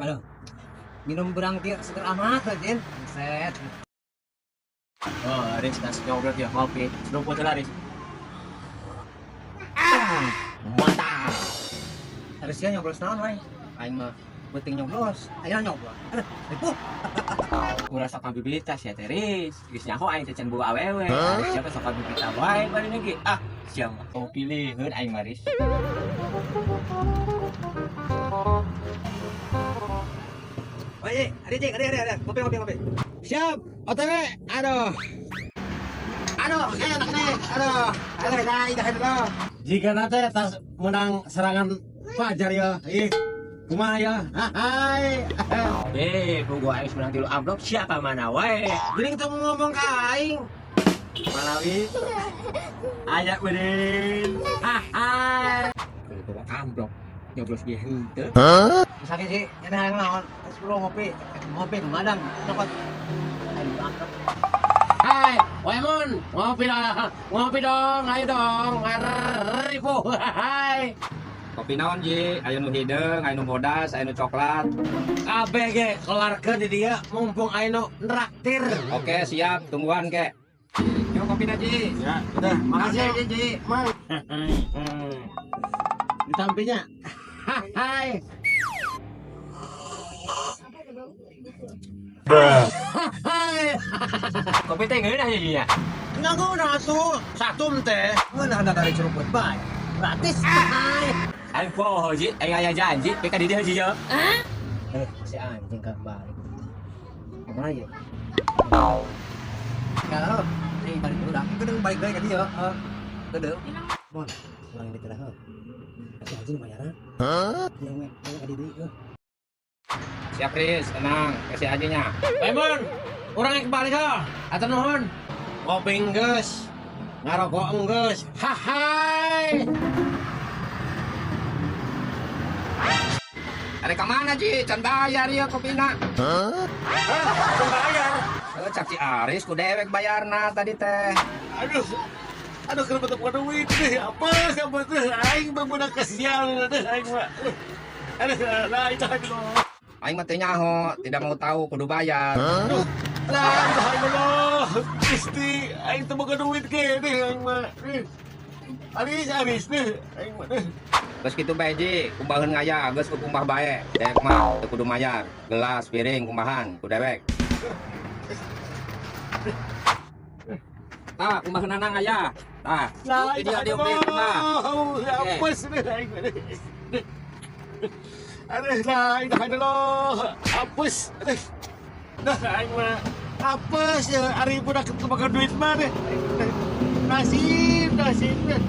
Aduh. Minum berang kieu seger amat anjir. Buset. Oh, Aris, nasi nyoblos ya, ngopi. Seruput lah, Aris. Ah, mantap. Harusnya nyoblos naon wae. Aing mah Penting nyoblos. Ayo nyoblos. Aduh, ripuh. Kurang sok kabibita sia teh, Riz. Geus nyaho aing teh can boga awewe. Aris siapa sok kabibita wae bari ge. Ah, sia mah. Oh, piliheun aing mah, Riz. Oh iya, ada cek, ada. Ngopi, ngopi, ngopi. Siap, OTW. Aduh. Aduh, enak nih. Aduh, aduh, nah, itu aduh. Jika nanti tas menang serangan Fajar ya. Ih, kumaha ya? Hai. Eh, bogo aing menang tilu amplop siapa mana wae. Geuning teu ngomong ka aing. Malawi. Aya beureun. Hai. Bogo amplop. Nyoblos ge henteu. Sakit sih, ini hayang naon. Terus perlu ngopi, ngopi bemadang, cokot. Ayo amplop. Hai, Wemon, ngopi lah, ngopi dong, ayo dong, ribu, hai. Kopi naon Ji? Aya nu hideung, aya nu bodas, aya nu coklat. ABG keluarga di dia mumpung ayo nu nraktir. Oke, siap, tungguan ke. Yuk kopi Ji. Ya, udah, makasih ya, Ji. Mang. Ditampinya. Hai. Hai. Kopi teh ngeunah ya, Ji ya. Nggak atuh, satum teh. Ngeunah dari seruput bae. Gratis. Hai. Aing poho Ji, aing aya janji, pek ka di dieu Ji ya. Eh, si anjing kan balik. Kemana ya? Kalau ini balik dulu dah. Gedeng balik lagi ke dia. Heeh. Gedeng. Mon, kurang ini tidak. Si anjing bayaran. Hah? Yang yang ka diri heuh. Siap Riz, tenang, kasih aja nya. Lemon, orang yang kembali kah? Atau nuhun? Ngopi enggeus, ngarokok enggeus. Hai. Ada ka mana Ji? Can bayar ya kopina. Hah? Can bayar. Eh, cak si Aris ku dewek bayarna tadi teh. Aduh, aduh kenapa tak buka duit nih? Apa siapa tuh? Aing benar kesial deh, aing mah. Aduh, lah itu aduh. Aing mah teu nyaho, tidak mau tahu kudu bayar. Aduh, lah itu aduh. Gusti, aing teu boga duit ke deh aing mah. Aris, aris deh, aing mah deh. Geus kitu bae Ji, kumbaheun ngaya, geus ku kumbah bae. Dewek mah teu kudu mayar. Gelas, piring, kumbahan ku dewek. Tah, kumbaheunana ngaya. Tah, Lah di itu dia dieu kumbah. Apa sih deh aing mah. Aduh, lah itu aduh. Apes, aduh. Dah aing mah. Apes ya, ari budak teu boga duit mah deh. Nasib, nasib deh.